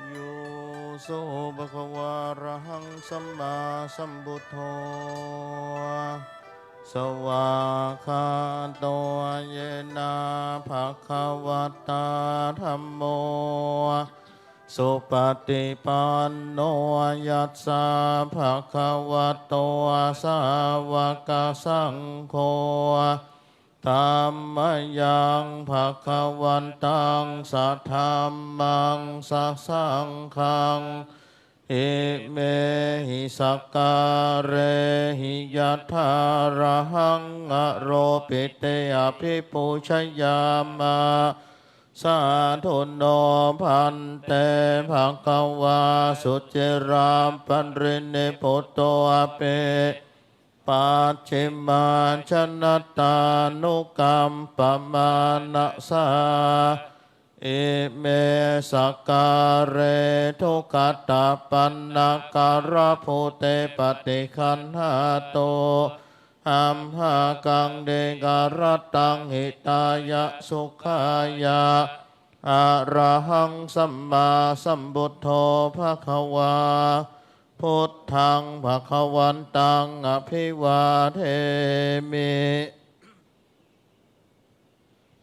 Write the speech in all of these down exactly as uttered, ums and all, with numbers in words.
Yo so bhagavā arahaṃ sammāsambuddho, svākkhāto yena bhagavatā dhammo, supaṭipanno yassa bhagavato sāvakasaṅgho, tammayaṃ bhagavantaṃ sadhammaṃ sasaṅghaṃ, imehi sakkārehi yathārahaṃ āropiti abhipūjayāma. Sādhu no bhante bhagavā suciraparinibbutopi, pacchimājanatānukampamānasā, ime sakkāre duggatapaṇṇākārabhūte paṭiggaṇhātu, amhākaṃ dīgharattaṃ hitāya sukhāya. Arahaṃ sammāsambuddho bhagavā, buddhaṃ bhagavantaṃ abhivādemi.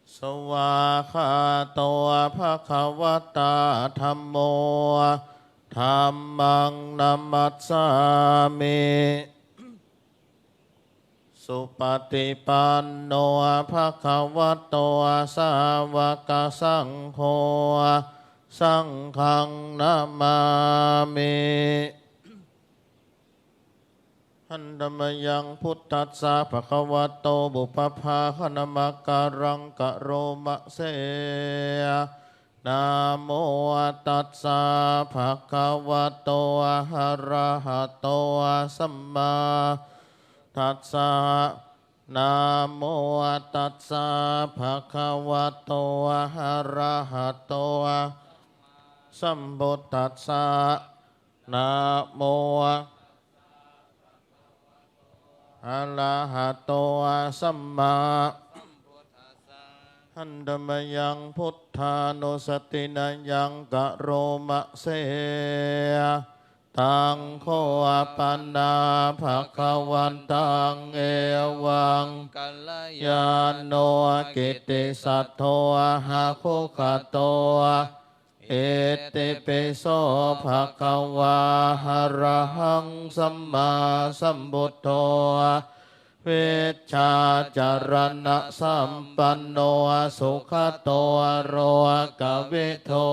Svākkhāto bhagavatā dhammo, dhammaṃ namassāmi. Supaṭipanno bhagavato sāvakasaṅgho, saṅghaṃ namāmi. Handa mayaṃ buddhassa bhagavato pubbabhāganamakāraṃ karoma se. Namo tassa bhagavato arahato sammāsambuddhassa. Namo tassa bhagavato arahato sambuddhassa. Namo arahato sammā. Handa mayaṃ buddhānussatinayaṃ karoma se. Taṃ kho pana bhagavantaṃ evaṃ kalyāṇo kittisaddo ahakugato. Itipi so bhagavā arahaṃ sammāsambuddho vijjācaraṇasampanno sugato lokavidū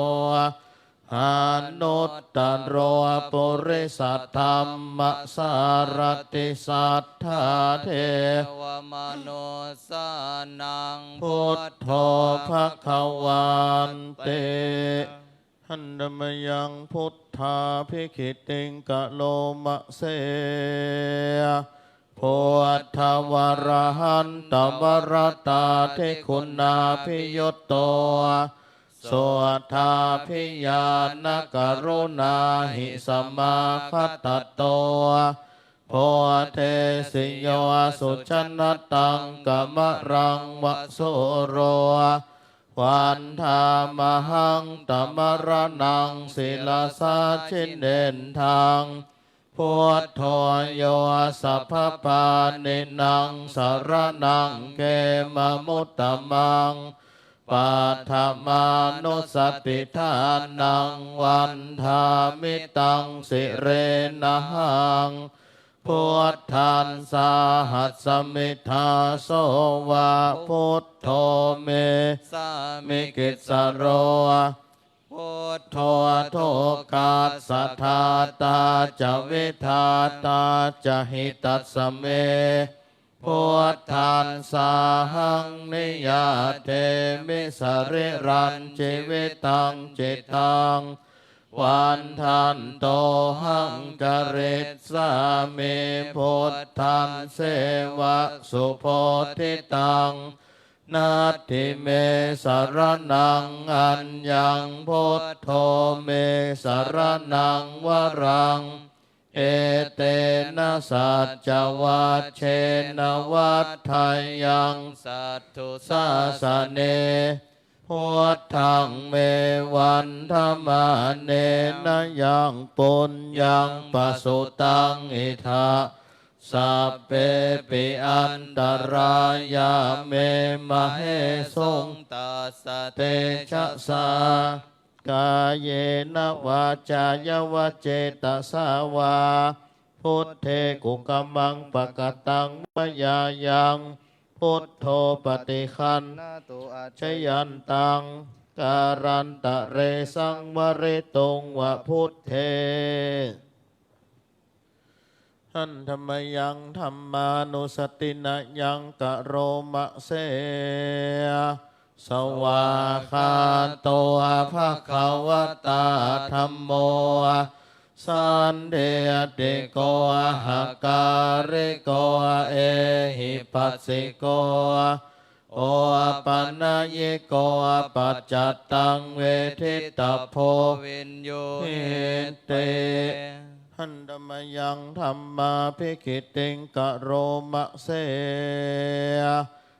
anuttaro purisadammasārathi satthā devamanussānaṃ buddho bhagavāti. Handa mayaṃ buddhābhigītiṃ karoma se. Buddhavarahantavarātādiguṇābhiyutto suddhābhiñāṇakaruṇāhi samāgatatto bodhesi yo sujanataṃ kamalaṃ va sūro vandāmahaṃ tamaraṇaṃ sirasā jinendaṃ. Buddho yo sabbapāṇīnaṃ saraṇaṃ khemamuttamaṃ paṭhamānussatiṭṭhānaṃ vandāmi taṃ sirenahaṃ. Buddhaṃ sahasmi dāso va buddho me sāmikissaro. Buddho dukkhassa ḍātā ca vidhātā ca hitassa me. Buddhaṃ sāhaṃ niyyādemi sarīrañjīvitañcidaṃ. Vandantohaṃ carissāmi buddhasseva subodhitaṃ. Natthi me saraṇaṃ aññaṃ buddho me saraṇaṃ varaṃ. Etena saccavajjena vaḍḍheyyaṃ satthu sāsane. Buddhaṃ me vandamānena yaṃ puññaṃ pasutaṃ idha, sabbepi antarāyā me māhesuṃ tassa tejasā. Kāyena vācāya va cetasā vā, buddhe kukammaṃ pakataṃ mayā yaṃ, buddho paṭiggaṇhatu accayantaṃ, kālantare saṃvarituṃ va buddhe. Handa mayaṃ dhammānussatinayaṃ karoma se. Svākkhāto bhagavatā dhammo, sandiṭṭhiko akāliko ehipassiko, opanayiko paccattaṃ veditabbo viññūhīti. Handa mayaṃ dhammābhigītiṃ karoma se.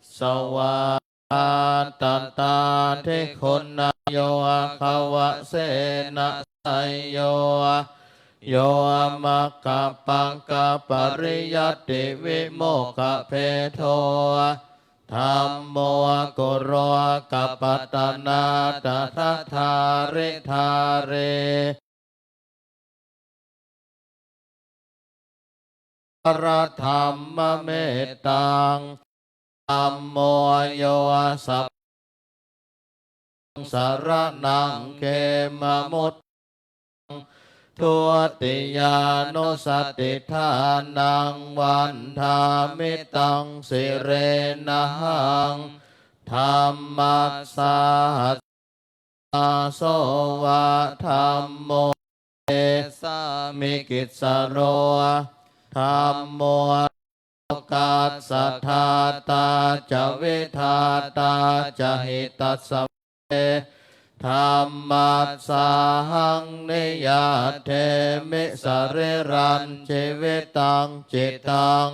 Svā tatādiguṇayogavasena seyyo, yo maggapākapariyattivimokkhabhedo, dhammo kulokapatanā tathadhāridhārī, paradhammamettaṃ, dhammo yo sabbaṃ saraṇaṃ khemamuttamaṃ, dutiyānussatiṭṭhānaṃ vandāmi taṃ sirenahaṃ. Dhammassāhasmi dāso va, dhammo me sāmikissaro, dhammo lokassa ḍātā ca vidhātā ca hitassa me, dhammassāhaṃ niyyādemi sarīrañjīvitañcidaṃ,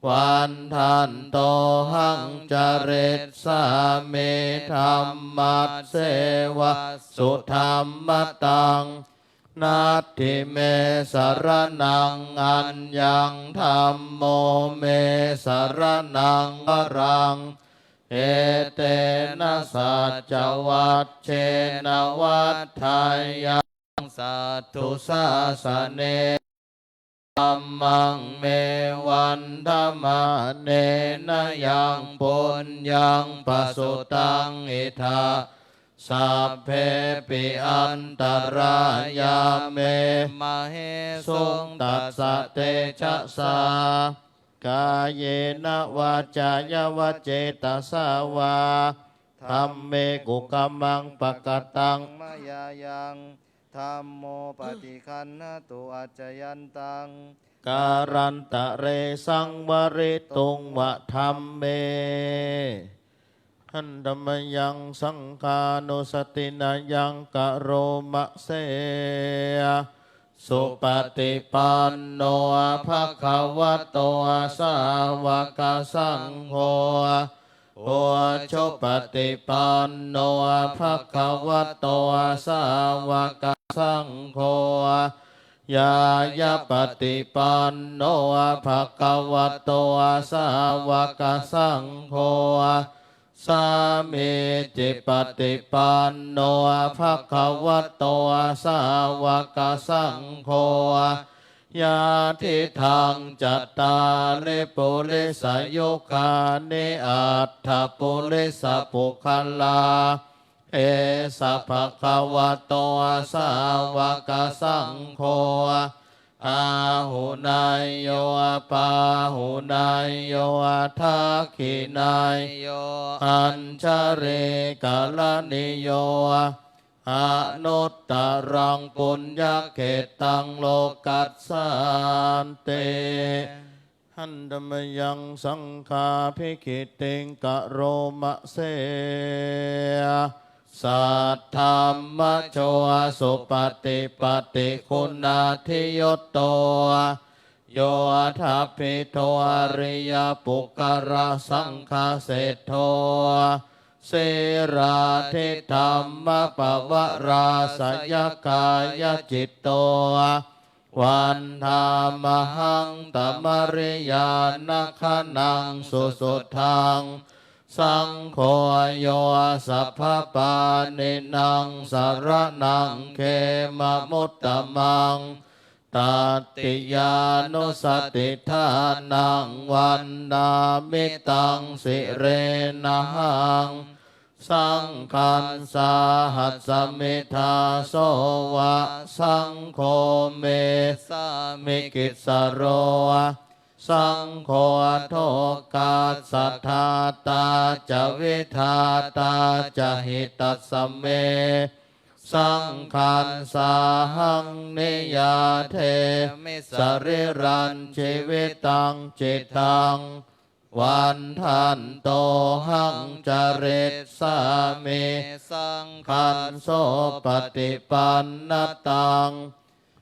vandantohaṃ carissāmi dhammasseva sudhammataṃ. Natthi me saraṇaṃ aññaṃ, dhammo me saraṇaṃ varaṃ, etena saccavajjena vaḍḍheyyaṃ satthu sāsane. Dhammaṃ me vandamānena yaṃ puññaṃ pasutaṃ idha, sabbepi antarāyā me māhesuṃ tassa tejasā. Kāyena vācāya va cetasā vā, dhamme kukammaṃ pakataṃ mayā yaṃ, dhammo paṭiggaṇhatu accayantaṃ, kālantare saṃvarituṃ va dhamme. Handa mayaṃ saṅghānussatinayaṃ karoma se. Supaṭipanno bhagavato sāvakasaṅgho, ujupaṭipanno bhagavato sāvakasaṅgho, ñāyapaṭipanno bhagavato sāvakasaṅgho, sāmīcipaṭipanno bhagavato sāvakasaṅgho, yadidaṃ cattāri purisayugāni aṭṭha purisapuggalā, esa bhagavato sāvakasaṅgho, āhuneyyo pāhuneyyo dakkhiṇeyyo añjalikaraṇīyo, anuttaraṃ puññakkhettaṃ lokassāti. Handa mayaṃ saṅghābhigītiṃ karoma se. Saddhammajo supaṭipattiguṇādiyutto, yoṭṭhabbidho ariyapuggalasaṅghaseṭṭho, Sīlādidhammapavarāsayakāyacitto vandāmahaṃ tamariyāna gaṇaṃ susuddhaṃ. Saṅgho yo sabbapāṇīnaṃ saraṇaṃ khemamuttamaṃ, tatiyānussatiṭṭhānaṃ vandāmi taṃ sirenahaṃ. Saṅghassāhasmi dāso va, saṅgho me sāmikissaro. Saṅgho dokkhassa ghātā ca vidhātā ca hitassa me. Saṅghassāhaṃ niyyādemi sarīrañjīvitañcidaṃ, vandantohaṃ carissāmi saṅghassopaṭipannataṃ.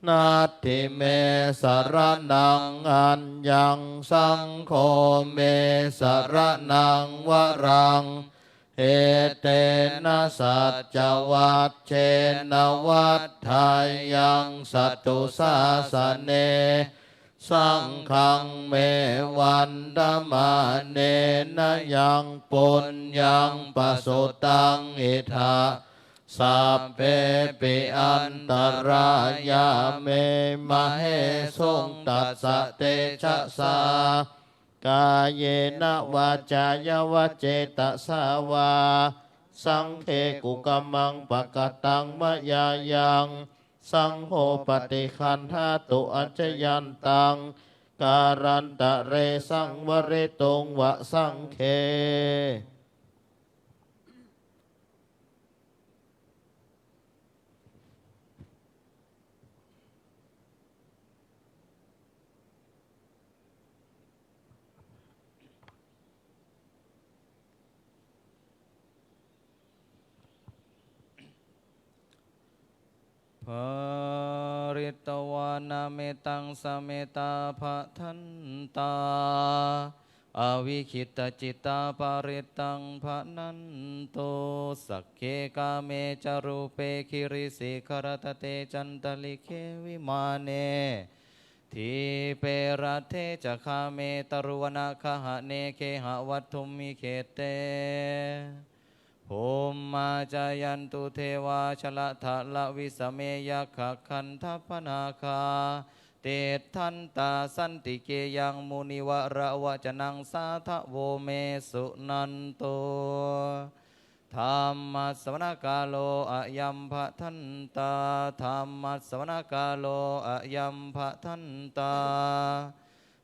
Natthi me saraṇaṃ aññaṃ, saṅgho me saraṇaṃ varaṃ, etena saccavajjena vaḍḍheyyaṃ satthu sāsane. Saṅghaṃ me vandamānena yaṃ puññaṃ pasutaṃ idha, sabbepi antarāyā me māhesuṃ tassa tejasā. Kāyena vācāya va cetasā vā, saṅghe kukammaṃ pakataṃ mayā yaṃ, saṅgho paṭiggaṇhatu accayantaṃ, kālantare saṃvarituṃ va saṅghe. Pharitvāna mettaṃ sametā bhadantā, avikkhittacittā parittaṃ bhaṇantu. Sagge kāme ca rūpe girisikharataṭe cantalikkhe vimāne, dīpe raṭṭhe ca gāme taruvanagahane gehavatthumhi khette, bhummā cāyantu devā jalathalavisame yakkhagandhabbanāgā, tiṭṭhantā santike yaṃ munivaravacanaṃ sādhavo me suṇantu. Dhammassavanakālo ayam bhadantā. Dhammassavanakālo ayam bhadantā.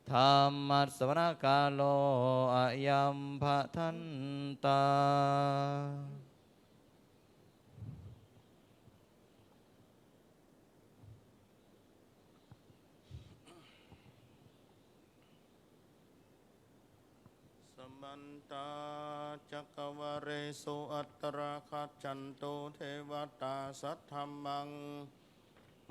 Dhammassavanakālo ayam bhadantā. Samantā cakkavāḷesu atrāgacchantu devatā, saddhammaṃ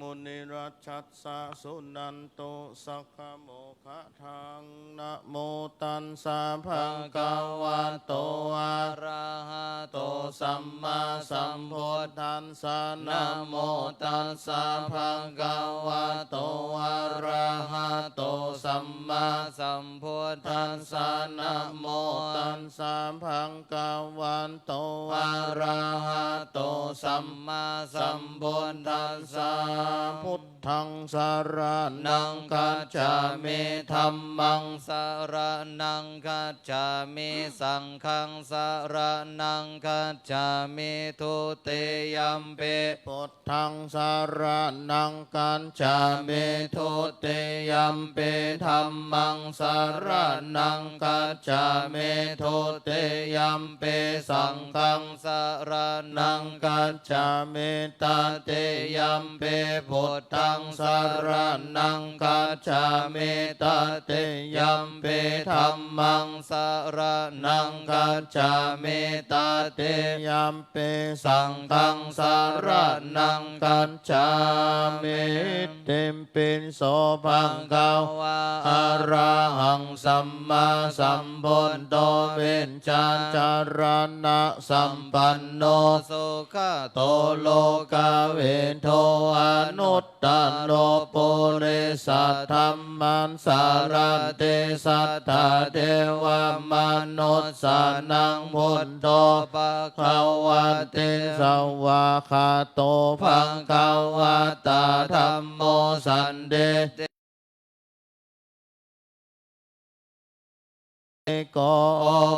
munirājassa suṇantu saggamokkhadaṃ. Namo tassa bhagavato arahato sammāsambuddhassa. Namo tassa bhagavato arahato sammāsambuddhassa. Namo tassa bhagavato arahato sammāsambuddhassa. Buddhaṃ saraṇaṃ gacchāmi. Dhammaṃ saraṇaṃ gacchāmi. Saṅghaṃ saraṇaṃ gacchāmi. Dutiyampi buddhaṃ saraṇaṃ gacchāmi. Dutiyampi dhammaṃ saraṇaṃ gacchāmi. Dutiyampi saṅghaṃ saraṇaṃ gacchāmi. Tatiyampi Buddhaṃ saraṇaṃ gacchāmi. Tatiyampi dhammaṃ saraṇaṃ gacchāmi. Tatiyampi saṅghaṃ saraṇaṃ gacchāmi. Itipi so bhagavā arahaṃ sammāsambuddho vijjācaraṇasampanno sugato lokavidū anuttaro purisadammasārathi satthā devamanussānaṃ buddho bhagavāti. Svākkhāto bhagavatā dhammo sandiṭṭhiko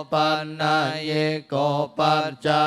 opanayiko pacca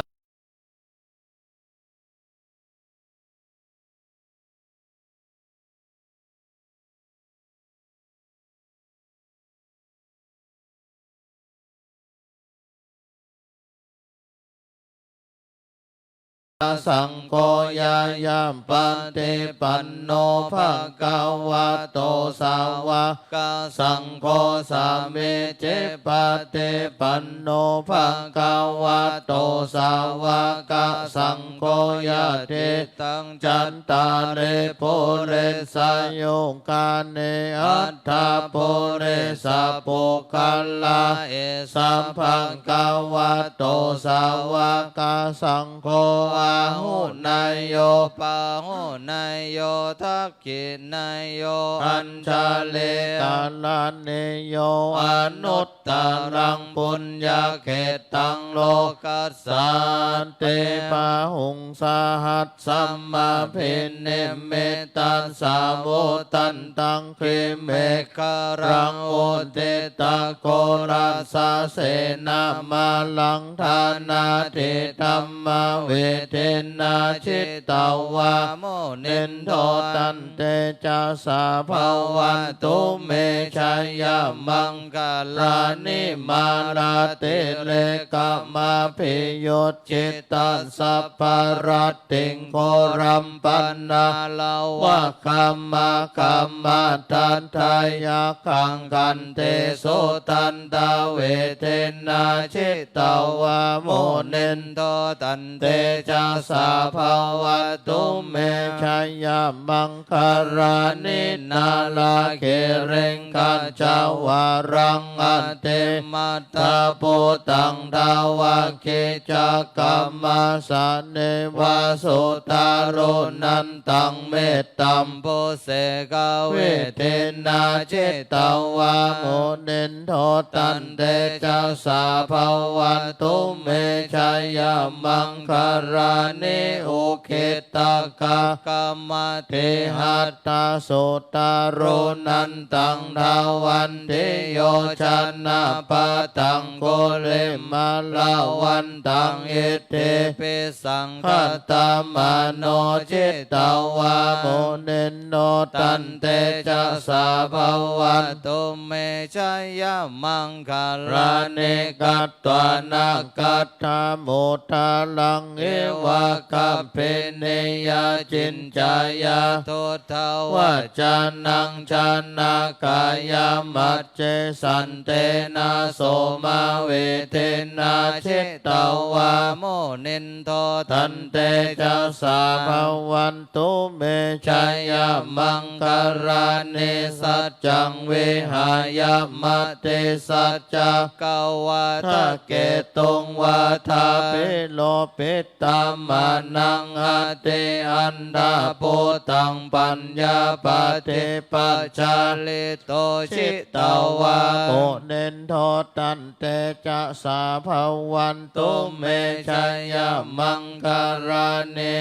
saṅgho ñāyapaṭipanno bhagavato sāvakasaṅgho sāmīcipaṭipanno bhagavato sāvakasaṅgho yadi taṃ cattāri purisayugāni aṭṭha purisapuggalā esa bhagavato sāvakasaṅgho āhuneyyo pāhuneyyo dakkhiṇeyyo añjalikaraṇīyo anut taraṃ puññakkhettaṃ lokassāti. Bāhuṃ sahassamabhinimmitasāvudhantaṃ grīmekhalaṃ uditaghorasasenamāraṃ dānādidhammavidhinā jitavā munindo taṃ tejasā bhavatu me jayamaṅgalāni. Mārātirekamabhiyujjhitasabbarattiṃ ghorampanāḷavakamakkhamathaddhayakkhaṃ khantīsudantavidhinā jitavā munindo taṃ tejasā bhavatu me jayamaṅ galāni. Nāḷāgiriṃ gajavaraṃ atimattabhūtaṃ dāvaggicakkamasanīva sudāruṇantaṃ mettambusekavidhinā jitavā munindo taṃ tejasā bhavatu me jayamaṅgalāni. Ukkhittakhaggamatihatthasudāruṇantaṃ dhāvantiyojanapathaṅgulimālavantaṃ iddhībhisaṅkhatamano jitavā munindo taṃ tejasā bhavatu me jayamaṅgalāni. Katvāna kaṭṭhamudaraṃ iva gabbhinīyā ciñcāya duṭṭhavacanaṃ janakāyamajjhe santena somavidhinā jitavā munindo taṃ tejasā bhavan tu me jayamaṅgalāni. Saccaṃ vihāya matisaccakavādaketuṃ vādābhiropitamanaṃ atiandhabhūtaṃ paññāpadīpajalito jitavā munindo taṃ tejasā bhavantu me jayamaṅgalāni.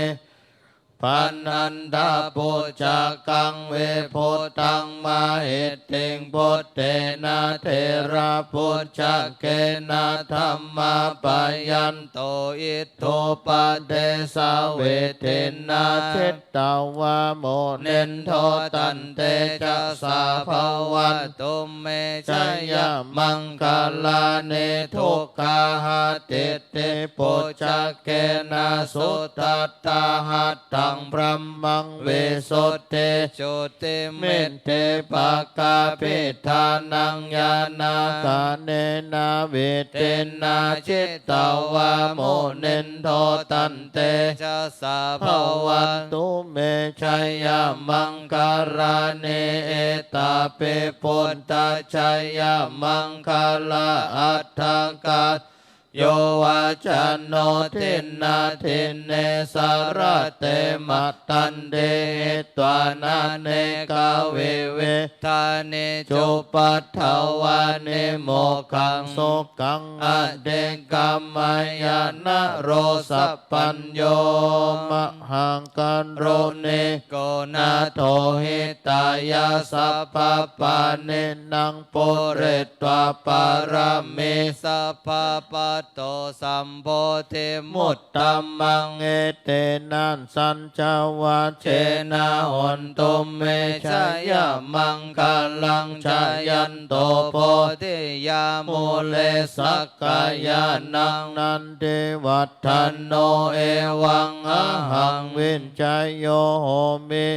Pannantabhujagaṃ vibudhaṃ mahiddhiṃ puttena therabhujagena damāpayanto iddhūpadesavidhinā jitavā munindo taṃ tejasā bhavatu me jayamaṅgalāni. Duggāhadiṭṭhibhujagena sudaṭṭhahattha taṃ brahmaṃ visuddhijutimiddhibakābhidhānaṃ ñāṇāgadena vidhinā jitavā munindo tantejasā bhavatu me jayamaṅgalāni. Etāpi buddhajayamaṅgalaaṭṭhagā yo vācano dinadine sarate matandī hitvānanekavividhāni cupaddavāni mokkhaṃ sukhaṃ adhigameyya naro sapañño. Mahākāruṇiko nātho hitāya sabbapāṇinaṃ pūretvā pāramī sabbā patto sambodhimuttamaṃ. Etena saccavajjena hotu me jayamaṅgalaṃ. Jayanto bodhiyā mūle sakyānaṃ nandivaḍ ḍhano evaṃ ahaṃ vijayo homi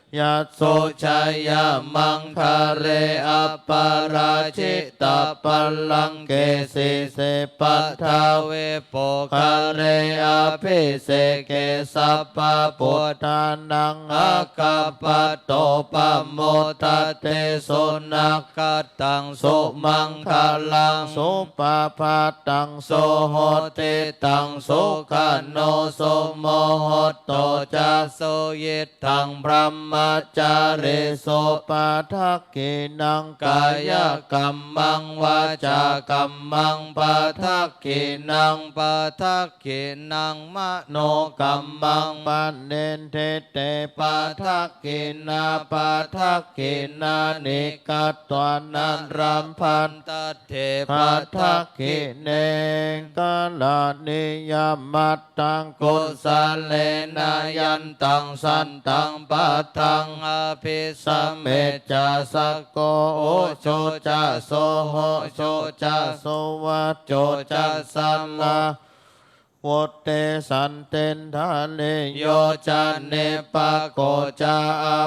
yatthu jayamaṅgale aparājitapallaṅke sīse paṭhavipokkhare abhiseke sabbabuddhānaṃ aggappatto pamodati. Sunakkhat taṃ sumaṅgalaṃ supabhātaṃ suhuṭṭhitaṃ sukhaṇo sumuhutto ca suyiṭṭhaṃ brahmacārisu. Padakkhiṇaṃ kāyakammaṃ vācākammaṃ padakkhiṇaṃ padakkhiṇaṃ manokammaṃ paṇidhī te padak khiṇā padakkhiṇāni katvāna labhantatthe padakkhiṇe. Karaṇīyamatthakusalena yantaṃ santaṃ padaṃ abhisamecca sakko ujū ca suhujū ca suvaco cassa la vutte santindriyo ca nipako ca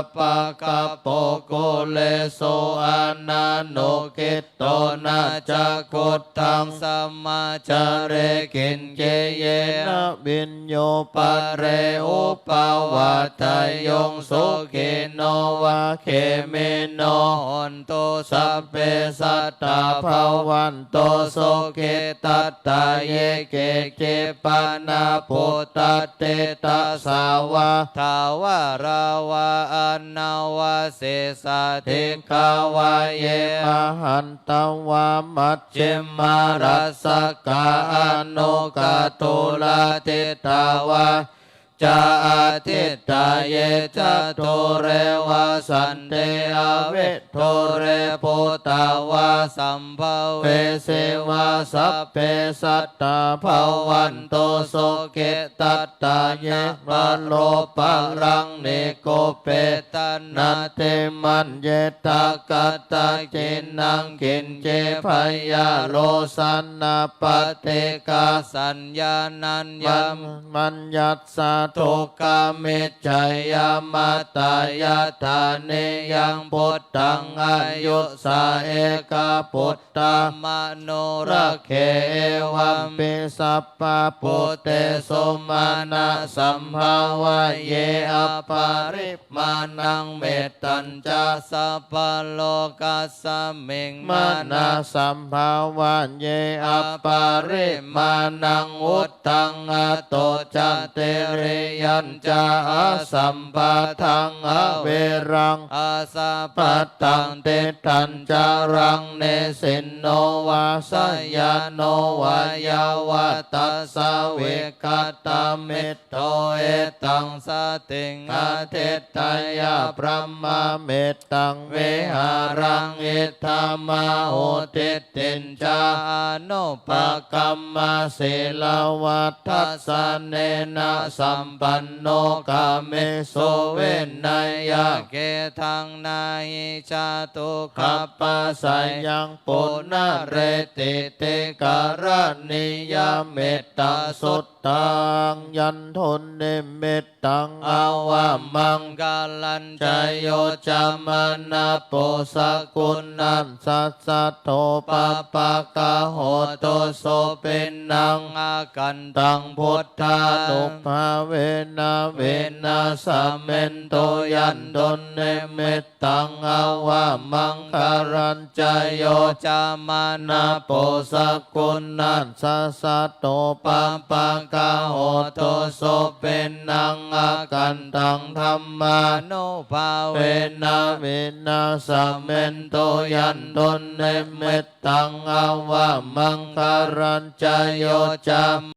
appagabbho kulesu ananugiddho. Na ca khuddaṃ samācare kiñci yena viññū pare upavadeyyuṃ. Sukhino vā khemino hontu sabbe sattā bhavan tu sukhitattā. Ye keci pāṇabhūtatthi tasā vā thāvarā vā anavasesā dīghā vā ye mahantā vā majjhimā rassakā aṇukathūlā diṭṭhā vā ca adiṭṭhā. Ye ca dūre vasanti avidūre bhūtā vā sambhavesī vā sabbe sattā bhavantu sukhitattā. Ye paro paraṃ nikubbetha nātimaññetha katthaci naṃ kiñci byārosanā paṭighasaññā nāññamaññassa dukkhamiccheyya. Mātā yathā niyaṃ puttaṃ āyusā ekaputtamanurakkhe evampi sabbabhūtesu mānasambhāvaye aparimāṇaṃ. Mettañca sabbalokasmiṃ mānasambhāvaye aparimāṇaṃ uddhaṃ adho ca tiriyañca asambādhaṃ averaṃ asapattaṃ. Tiṭṭhañcaraṃ nisinno vā sayāno vā yāvatassa vigatamiddho etaṃ satiṃ adhiṭṭheyya brahmametaṃ vihāraṃ idhamāhu. Diṭṭhiñca anupagamma sīlavā dassanena sam panno kāmesu vineyya gedhaṃ, na hi jātu gabbhaseyyaṃ punaretīti karaṇīyam. Mettasuttaṃ. Yandunnimittaṃ avamaṅgalañca yo cāmanāpo sakuṇassa saddo pāpaggaho dussupinaṃ akantaṃ buddhānubhāvena vināsamentu. Yandunnimittaṃ avamaṅgalañca yo cāmanāpo sakuṇassa saddo pāpaggaho dussupinaṃ akantaṃ dhammānubhāvena vināsamentu. Yandunnimittaṃ avamaṅgalañca yo cāmanāpo